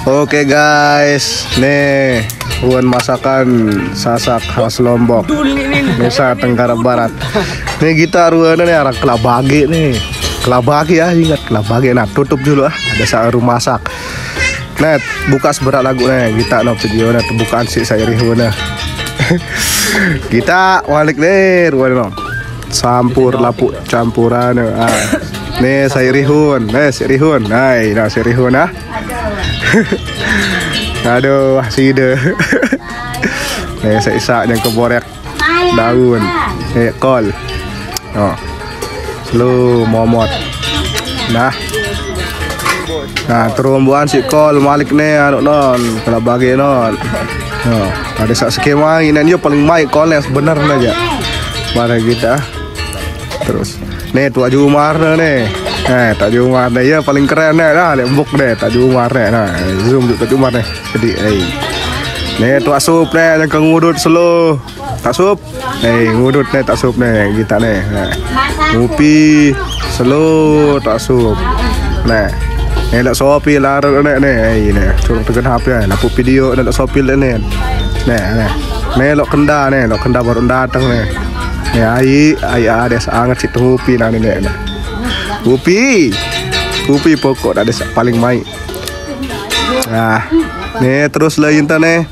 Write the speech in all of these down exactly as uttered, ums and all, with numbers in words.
Oke guys, nih ruan masakan Sasak khas Lombok, Nusa Tenggara Barat. Nih kita ruannya nih arah Kelabage nih. Kelabage ya, ingat Kelabage. Nah, tutup dulu ah, ada saat masak. Nah, buka seberat lagu nih, kita no video nih, bukaan si saya rihun nih. Kita balik nih, ruan no. Campur lapuk campuran. Ah. Nih, saya rihun. Nih, si rihun. Nah, nah, si rihun ah. Aduh, sida. Nih, saya isak yang keborek daun. Eh, kol. Oh. Lu momot. Nah. Nah, terumbuan si kol malik nih anu non, Kelabage non. Nah, ada sak skema ini dia paling baik kolnya sebenarnya aja. Mari kita terus. Nih, Tuak Jumar nih. Eh, Tuak Jumar nih, ya paling keren nih. Nah, lembuk deh, Tuak Jumar nih. Nah, zoom Tuak Jumar nih. Jadi, eh. Nih, Tuak Sup nih, yang ke ngudut selo. Tuak Sup. Eh, ngudut nih, Tuak Sup nih, kita nih. Nah. Ngopi, selo, Tuak Sup. Nah. Nih, lok sopi, larut nih, nih. Eh, nih, curug tegen H P, nih. Lapuk video, nih, lok sopi, nih. Nih, nih. Nih, lok kenda, nih, lok kenda baru datang, nih. Nih, ai, ai, ada sangat si ngopi, nah, nih, nih. Upi. Upi pokok ada sa-, paling mai. Nah, nih terus lah inta nih.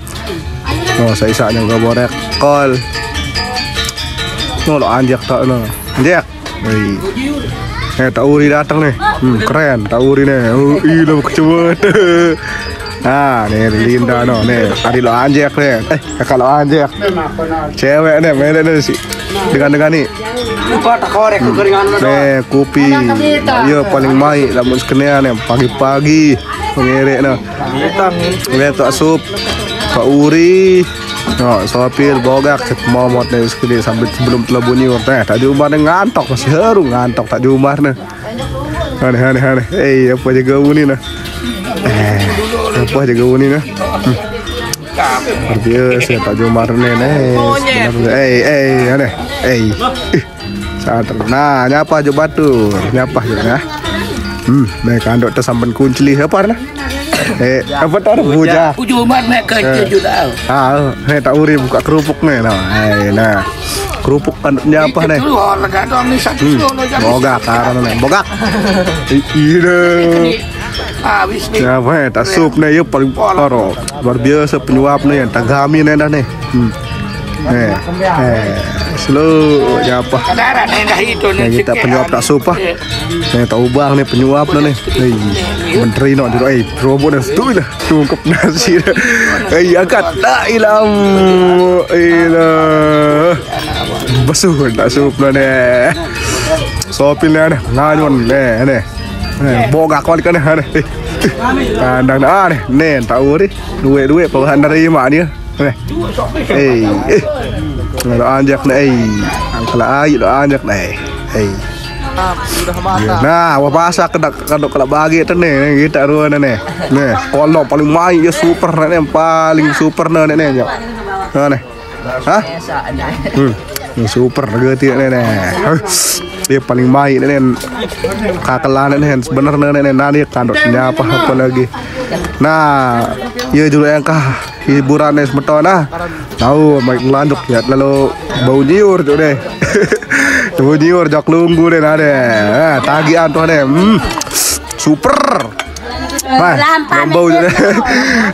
Oh, saya isak juga borek kol. No, lo anjak tak no. Anjak. Hei. Eh, Tuak Uri datang nih. Hmm, keren Tuak Uri nih. Oh, ih, lo kecewa. Nah, nih Linda no nih. Tadi lo anjak nih. Eh, kakak lo anjak. Cewek nih, melek nih si. Dengan-dengan nih. Lupa tak korek kekeringan lo doang. Nih, kopi. Iya, paling mai lamun sekenian nih pagi-pagi. Pengerek nih. Nih, Tuak Sup. Tuak Uri. No, sopir bogak cek momot nih sekali sampai sebelum telah bunyi. Teh, Tuak Jumar nih ngantok, masih haru ngantok Tuak Jumar nih. Aneh, aneh, aneh. Eh, apa jaga uni nah? Eh, apa jaga uni nah? Hmm. Luar biasa Tuak Jumar nih, nih. Sebenarnya, eh, eh, aneh. Eh. Ih, sadar. Nah, nyapa jo batur, nyapa jo ya. Hmm, nih kandok tersampan kunci apa nah? Eh, apa tuh bujak? Tuak Jumar nih ke tujuh tahun. Ah, nih Tuak Uri buka kerupuk nih, nah. Eh, nah. Kerupuk kandoknya apa nih? Itu loh, ada nih satu Hmm, solo jadi. Boga karena nih, bogak. I-, iya. Habis nih. Ya, apa ya? Tuak Sup nih, ya paling parah. Luar biasa penyuap nih, yang tagami nih dah nih. Hmm. Eh, eh, slow, ya apa? Kadara nih dah itu nih. Nih, kita penyuap Tuak Sup ah. Iya. Nih, Tuak Ubang nih penyuap nih. Nih, menteri no dulu, eh, robot dah, tuh dah. Tungkep nasi dah. Eh, angkat. La ilam. Ilah. Basuh Tuak Sup lah deh. Sopil nih deh. Nganyun deh, deh. Eh, bogak balik kan deh. Eh, eh. Kandang dah deh. Nih, tahu deh. Duit-duit bawahan dari mak dia. Deh. Eh, eh. Kalau anjak deh. Eh. Kalau air lo anjak deh. Eh. Nah, wah pasak kena kena kena bagi tu nih, kita ruan nih. Nih, kolok paling mai ya super nih, paling super nih nih. Nah, nih. Hah? Hmm. Ini super juga dia nih, nih. Dia paling mai nih, nih. Kakelan nih, sebenarnya nih, nih. Nah, dia kandoknya apa apa lagi. Nah, iya juga yang kah hiburan nih semeton ah. Tahu mai lanjut ya lalu bau nyiur tu deh. Bau nyiur jok lunggu deh nah deh. Ah, tagihan tu deh. Hmm. Super. Nah, bau tu deh.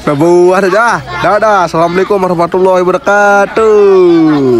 Nah, bau ada dah. Dadah. Assalamualaikum warahmatullahi wabarakatuh.